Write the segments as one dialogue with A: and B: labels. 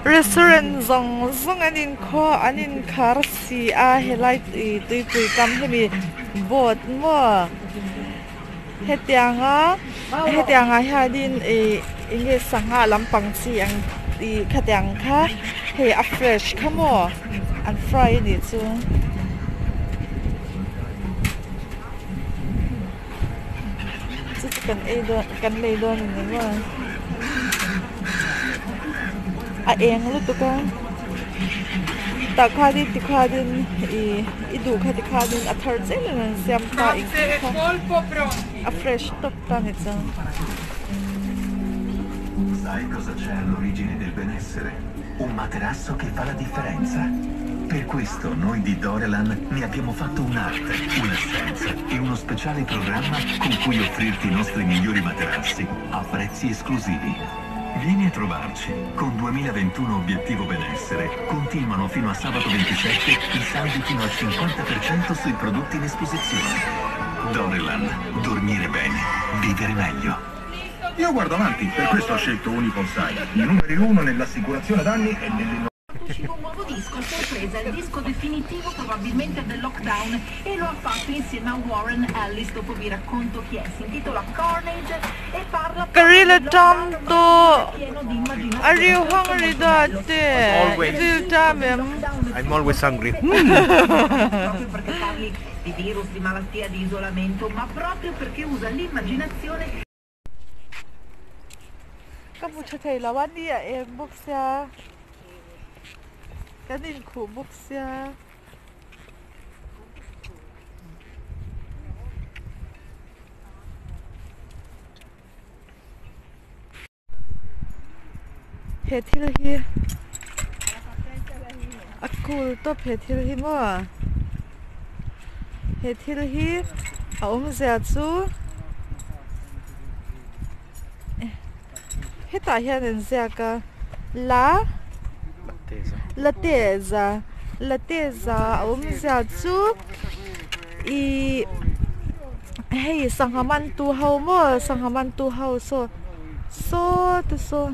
A: Restaurant zawng zawng an in khaw an in khar si a helai ih tuipui kam hemi boat maw hetianga hetiangah hianin ih eng nge sangha lampang chi ang ih khatiang kha hei a fresh kha maw an fry a nih chu. Chu chu kan ei dawn kan lei dawn a ni maw a eng lutuk a tah khanin tikhanin ih i duh kha tikhanin a thar chiah in an siam ta engkim kha a fresh tawp ta ni chuan.
B: Sai cosa c'è all'origine del benessere? Un materasso che fa la differenza. Per questo noi di Dorelan ne abbiamo fatto un'arte, un'essenza e uno speciale programma con cui offrirti i nostri migliori materassi a prezzi esclusivi. Vieni a trovarci. Con 2021 Obiettivo Benessere continuano fino a sabato 27 i saldi fino al 50% sui prodotti in esposizione. Dorelan, dormire bene, vivere meglio.
C: Io guardo avanti, per questo ho scelto Unipol Sai, i numeri uno nell'assicurazione danni e nell'innovazione.
D: Uscito un nuovo disco, sorpresa, il disco definitivo probabilmente del lockdown e lo ha fatto insieme a Warren Ellis, dopo vi racconto chi è, si intitola Carnage e parla
A: Ka
D: proprio
A: ril a
D: del
A: tam
D: lockdown, ma
A: tawh
D: pieno di
A: a
D: immaginazione,
A: riu
D: questo è
A: hungry
D: molto
A: dawt
D: bello.
A: te
E: Always.
A: ril tam em.
E: I'm always hungry.
D: Proprio perché parli di virus, di malattia, di isolamento, ma proprio perché usa l'immaginazione.
A: Ka hmu tha thei lo a ni a eng bawk sia kan inkhuh bawk sia. He thil hi a cool tawp he thil hi maw he thil hi a awmzia chu hetah hian an ziak a la lateza lateza a awmzia chu ihh hei sangha man tu ho maw sangha man tu ho saw saw te saw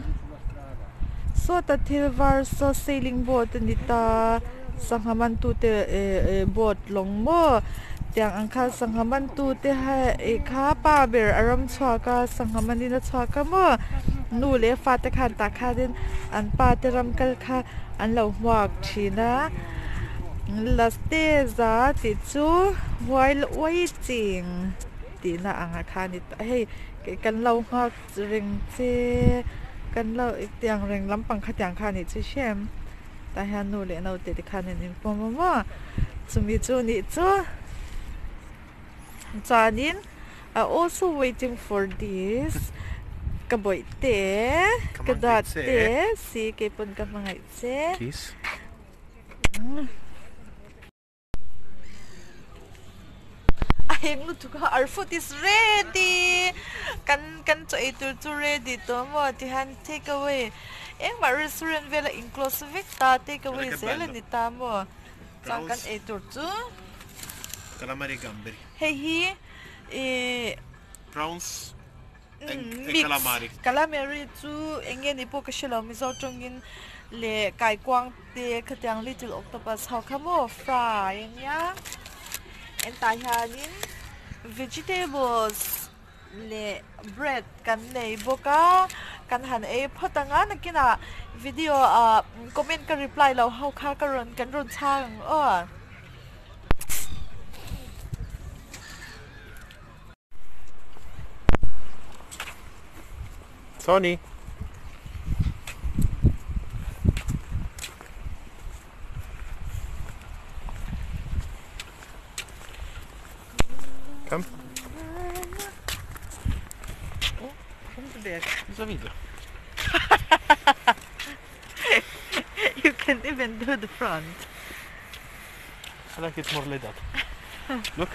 A: sawta thil var saw sailing boat a ni ta sangha man tu te eh eh boat lawng maw tiang ang khan sangha man tu te ih kha pa ber a ram chhuak a sangha man in a chhuak a maw nu leh fate khan tah khanin an pa te ram kal kha an lo hmuak thin a. Laste za tih chu while waiting tihna ang ah khan a ni ta hei kan lo nghak reng che kan lo tiang reng lampang kha tiang kha a nih chu hrem tah hian nu leh naute te khan an inpawm a maw chumi chu nih chu chuanin I also waiting for this ka bawih te ka dad te si keipawn ka hmangaih che. A heng lutuk a our food is ready kan kan chaw ei tur chu ready tawh maw ti hian take away engmah restaurant vel a in close vek ta take away zel a ni ta maw chuan kan ei tur chu hei hi ihh mix calamari chu eng nge ni pawh ka hre lo mizo tawngin leh kaikuang te khatiang little octopus ho kha maw fry a nia entah hianin vegetables leh bread kan nei bawk a kan han ei phawt ang a nakinah video ah comment ka reply loh ho kha ka rawn kan rawn chhang ang aw.
E: Tony. Come.
A: Oh, come to bed.
E: It's a video.
A: You can't even do the front.
E: I like it more like that. Look.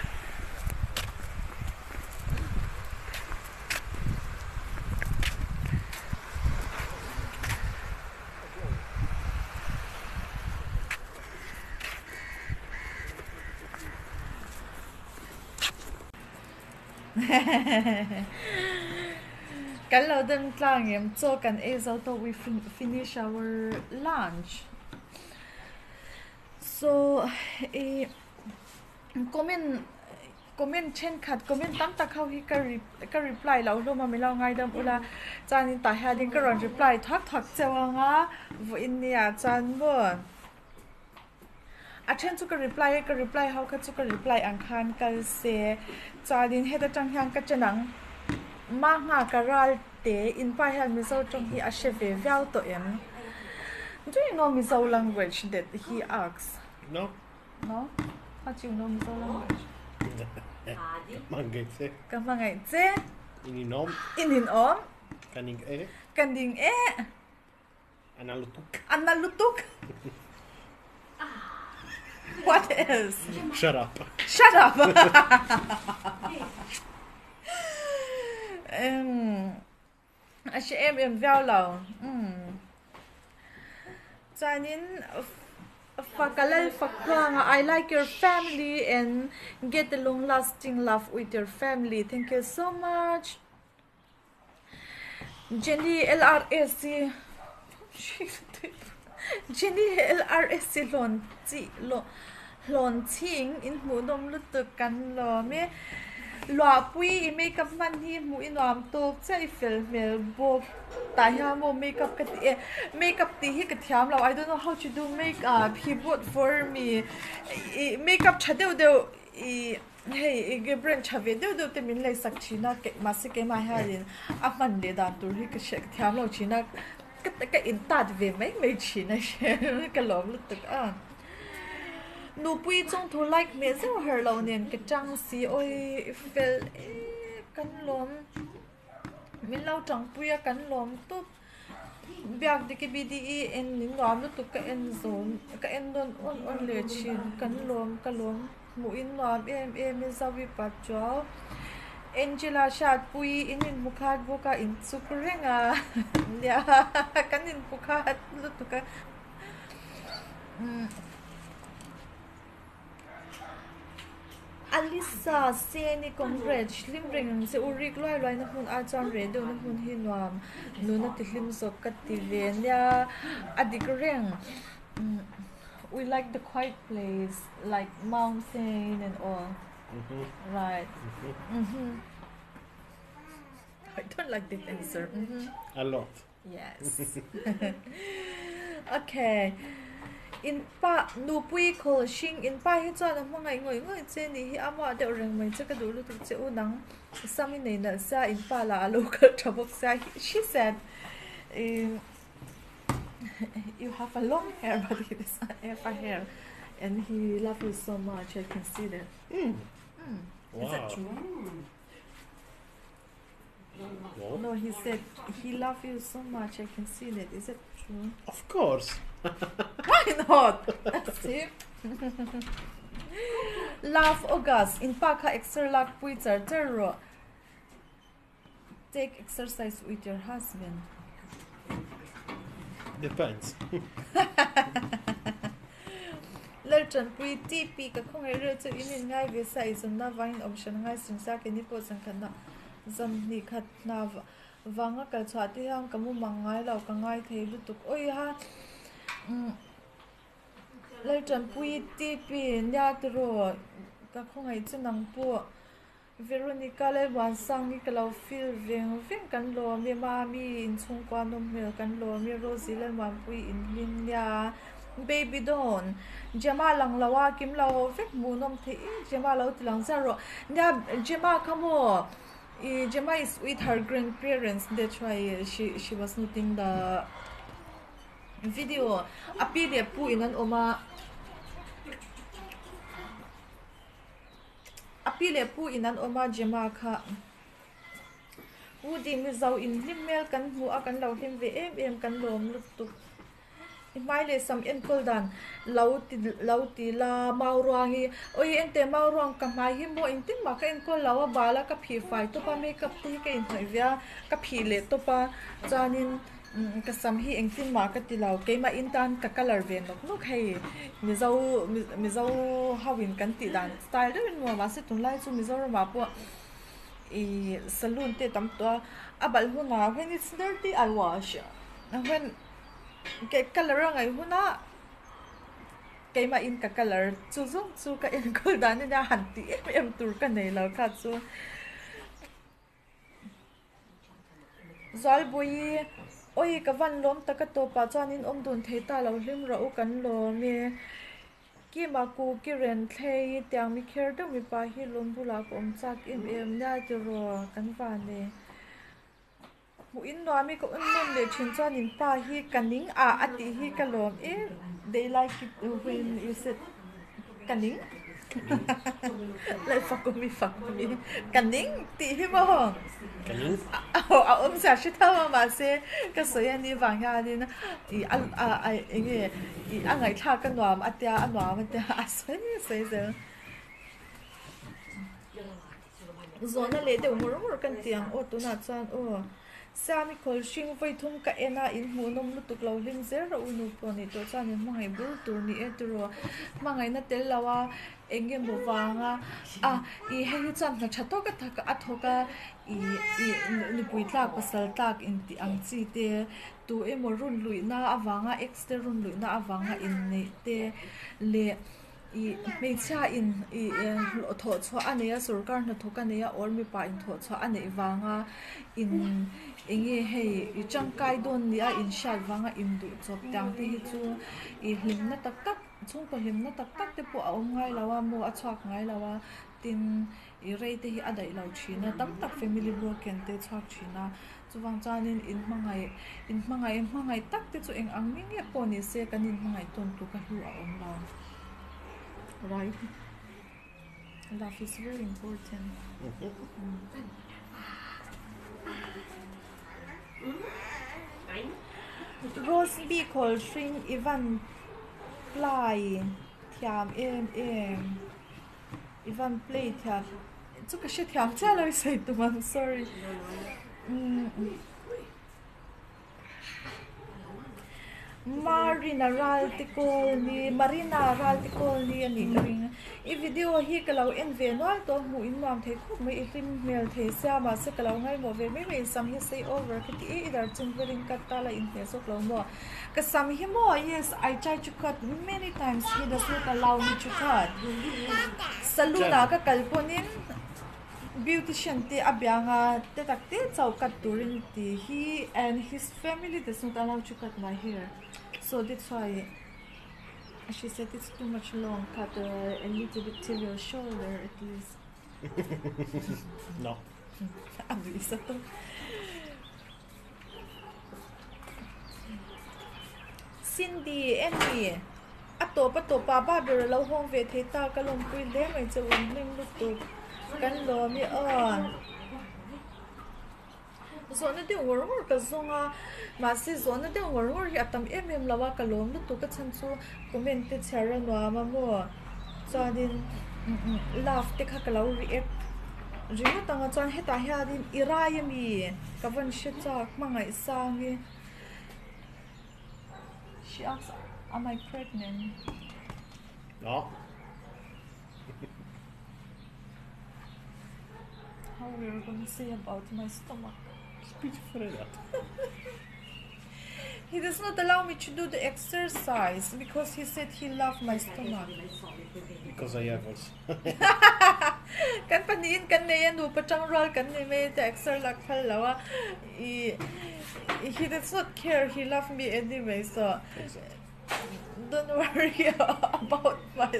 A: Kan lo dem tlang em chaw kan ei zo tawh we finish our lunch so i comment comment thenkhat comment tam tak ho hi ka ka reply loh hlawm a min lo ngaidam ula chuanin tah hianin ka rawn reply thak thak cheu anga vawiin nia chuan maw. A then chu ka reply a, ka reply ho kha chu ka reply ang khan kal se. Chuanin heta tang hian ka chen ang. Ma nghak a ral te in pa hian Mizo tawng hi a hre ve viau tawh em? Do you know Mizo language that he asks?
E: No.
A: No? How do you know Mizo language?
E: Ka hmangaih che.
A: Ka hmangaih che.
E: In inawm.
A: In inawm.
E: Ka ning e.
A: Ka ning e.
E: A na lutuk.
A: A na lutuk. What else?
E: Shut up.
A: Shut up. um, a hre em em viau lo. Um. Chuanin fakalal faktuanga I like your family and get a long lasting love with your family. Thank you so much. Jenny LRS hi Jenny LRS hi hlawn chi hlawn chhing in hmuh nawm lutuk kan lawm e. Luahpui i makeup hman hi hmuh i nuam tawk chiah i fel hmel bawk tah hian maw makeup ka ti e makeup tih hi ka thiam lo I don't know how to do makeup he bought for me ih makeup tha deuh deuh ih. Hei enge brand tha ve deuh deuh te min lei sak thin a mahse keimah hianin a hman leh dan tur hi ka hre thiam lo thin a ka ka in tat ve mai mai thin a hre ka lawm lutuk a nupui chawngthu like hmeh zeuh har lo nen ka chang si awi i fel e kan lawm min lo tangpui a kan lawm tawp biak dik i bde en min nuam lutuk ka en zawm ka en nawn awn awn leh thin kan lawm ka lawm. Hmuh in nuam em em i zau i pat chuau. Angela hriatpui in inhmu khat bawk a in chuk reng a nia kan inhmu khat lutuk a Alisa Seni congrats hlim reng ang che u rik luai luai na hmun ah chuan reh deuh na hmun hi nuam nuna ti hlim zawk ka ti ve nia a dik reng. We like the quiet place like mountain and all.
E: Mm-hmm.
A: Right.
E: Mm-hmm.
A: Mm-hmm. I don't like that answer. Mm-hmm.
E: A lot.
A: Yes. Okay. In pa nupui khol hring in pa hi chuan a hmangaih ngawih ngawih che ni hi ama deuh reng mai che ka duh lutuk che u nang sam i nei nalh sia in pa lah a lo kal tha bawk sia she said in You have a long hair, but he doesn't have a hair. And he loves you so much, I can see that.
E: Mm.
A: Mm. Is that
E: Wow.
A: true?
E: No.
A: No, he said he loves you so much, I can see that. Is it true?
E: Of course.
A: Why not? See? Love August. In pa kha exer lak pui char char ro. Take exercise with your husband.
E: Depends.
A: Laltanpui TP ka khawngaih reuh chu in in ngai ve sa i zawmna vangin awm hran ngai sin sa keini pawh zan khatna zan hnih khat hna vanga kal chhuah te hian ka mu mang ngai lo ka ngai thei lutuk awi ha umm Laltanpui TP nia tiraw ka khawngaih chu nang pawh. Veronica leh Muansang hi ka lo feel veng veng kan lawm e Mami in chhungkua nawm hmel kan lawm e Rosie leh Muanpui in hlim nia Baby Dawn Gemma lang lo a kim lo vek hmuh nawm theih e Gemma lo ti lang zar rawh nia Gemma kha maw ih Gemma is with her grandparents that's why she she was not in the video a pi leh pu in an awm a. A pi leh pu in an awm a, Gemma kha Woody Mizo in hlim hmel kan hmu a, kan lo hlim ve em em, kan lawm lutuk. I hmai leh sam enkawl dan lo ti lo ti la mau ruang hi, awi ente mau ruang ka hmai hi maw engtin mah ka enkawl lo a, bal a ka phih fai tawp a, makeup te hi ka inhnawih ve a, ka phih leh tawp a, chuanin Ka sam hi engtin mah ka ti lo, keimah in tan ka colour ve nawk nawk hei Mizo Mizo ho in kan tih dan style deuhin maw mahse tunlai chu Mizoramah pawh ih saloon te tam tawh a, A balh hunah when it's dirty I wash when ke colour a ngaih hunah keimah in ka colour chu zawng chu ka enkawl dan ania han tih em em tur ka nei lo kha chu. Zualbui awi ka van lawm tak a tawpah chuanin awm dun thei ta lo hlim rawh u kan lawm e. Kima ku ki ren thlei tiang mi kher deuh mipa hi lawm bulah ka awm chak em em nia tiraw kan van e. Hmuh in nuam i ka un nawm leh thin chuan in pa hi ka ning ah a tih hi ka lawm em they like it when you said ka ning Lalfakawmi fakawmi ka ning tih hi maw
E: Ka ning
A: a awm zia hre tho a mahse ka sawi a nih vang hianin ih a a eng nge ih a ngaihthlak a nuam a tia a nuam a tia a sawi sawi zel. Zawhna leh deuh ngawr ngawr kan ti ang aw tunah chuan aw Siami khawl hring vawi thum ka en a in hmuhnawm lutuk lo hlim zel rawh u nu pawh nih tawh chuan in hmangaih bur tur ni e tiraw hmangaihna tel lo a eng emaw vanga a ih hei hi chuan hna tha tawk a tak a thawk a ih ih nupui tlak pasal tlak intih ang chi te tu emaw run luihna avanga ex te run luihna avanga inneih te leh. Ih hmeichhia in ih hlawh thawh chhuah a nei a sorkar hnathawk a nei a or mipa in thawh chhuah a neih vanga in eng nge hei i tangkai dawn ni a in hriat vanga in duh chawp tiang te hi chu ih hlimna tak tak chhungkaw hlimna tak tak te pawh a awm ngai lo a maw a chhuak ngai lo a tin ih rei te hi a daih lo thin a tam tak family broken te a chhuak thin a chuvang chuanin in hmangaih in hmangaih hmangaih tak te chu eng ang mi nge pawh ni se kan in hmangaih tawn tluk a hlu a awm lo right love is very important Rose bik hawl hring i van play thiam em em. I van play thiam chu ka hre thiam chiah lo i sawi tum ang sorry Marina Ralte Colony Marina Ralte Colony a nih ka ring i video hi ka lo en ve nual tawh hmuh in nuam thei khawp mai i hlim hmel thei sia mahse ka lo ngaimawh ve mai mai sam hi sei over ka ti e i dar chung verin cut ta la inhmeh zawk lo maw Ka sam hi maw yes I try to cut many times he does not allow me to cut saloon ah ka kal pawnin beautician te a bianga te tak te chauh cut turin ti he and his family does not allow to cut my hair so that's why she said it's too much long cut a little bit till your shoulder at least
E: No.
A: A nuih sa tawp. Cindy, Amy, a tawp a tawp ah ba ber a lo hawng ve thei ta ka lawmpui hle mai che u hlim lutuk kan lawm i aw. Zawhna deuh ngawr ngawr ka zawng a, mahse zawhna deuh ngawr ngawr hi a tam em em lo a, ka lawm lutuk a chhan chu comment te chhiar a nuam a maw chuanin love te kha ka lo react ringawt ang a chuan hetah hianin i rai ami ka vawn hre chak hmangaih sang hi she asked am I pregnant
E: No.
A: How we are gonna say about my stomach? He does not allow me to do the exercise because he said he loved my stomach.
E: Because I have also.
A: Kan pahnihin kan nei a nupa tang rual kan nei mai te exer lak phal lo a i he does not care he love me anyway so don't worry about my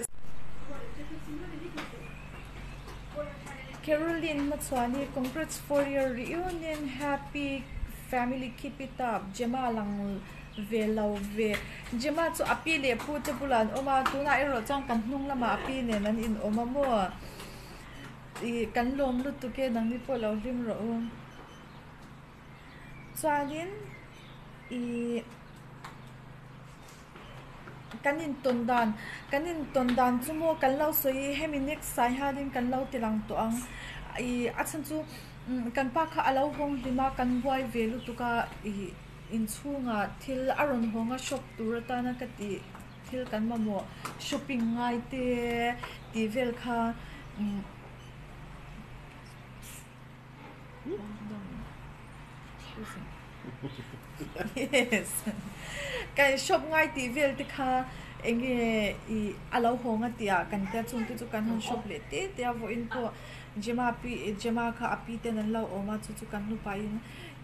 A: Caroline hmachhuani congrats for your reunion happy family keep it up Gemma lang ve lo ve Gemma chu a pi leh pu te bulah an awm a tunah erawh chuan kan hnung lamah a pi nen an inawm a maw ih kan lawm lutuk e nangni pawh lo hlim rawh u chuanin ih. Kan intawn dan, kan intawn dan chu maw kan lo sawi i hemi next sai hianin kan lo ti lang tawh ang. Ih a chhan chu kan pa kha a lo hawng hlim a, kan buai ve lutuk a, ih inchhungah thil a rawn hawng a shop tur atana ka tih thil kan mamawh shopping ngai te tih vel kha umm. Confusing. Yes. Kan shop ngai tih vel te kha enge i a lo haw nga tih ah kan tia chung te chu kan han shop leh te te a vawiin pawh Gemma pi Gemma kha a pi ten an lo awm a chu chu kan nupa in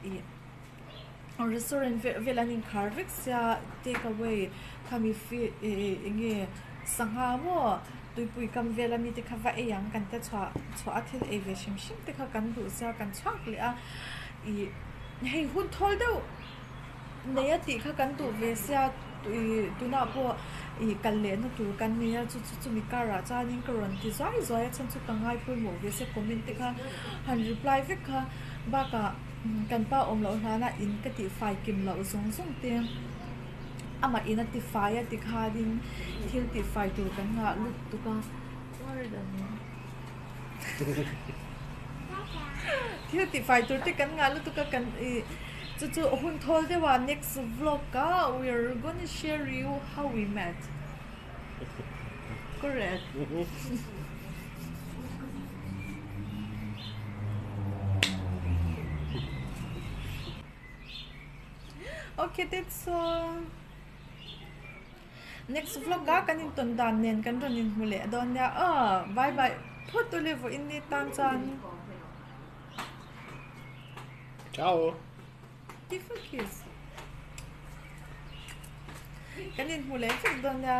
A: i restaurant vel vel an inkhar vek sia take away khami fi enge sangha maw tuipui kam vel ami te kha va ei ang kan tia chhuah chhuah a thil ei ve hrim hrim te kha kan duh sia kan chhuak leh a ih hei hun thawl deuh nei a tih kha kan duh ve sia ih tunah pawh ih kal leh na tur kan nei a chu chu chumi karah chuanin ka rawn ti zuai zuai a chhan chu ka ngai pawimawh ve sia comment te kha han reply vek kha bakah kan pa awm loh hlana in ka tih fai kim loh zawng zawng te amah in a ti fai a ti khanin thil tih fai tur kan ngah lut tuk a thil tih fai tur te kan ngah lutuk a kan ih chu chu hun thawl deuh a next vlog ah we are gonna share you how we met correct. Okay that's all. Next vlog ah kan intawn dan nen kan rawn inhmu leh dawn nia aw bye bye phawt ule vawiin ni tan chuan.
E: Ciao.
A: Give a kiss. Kan inhmu leh vek dawn nia.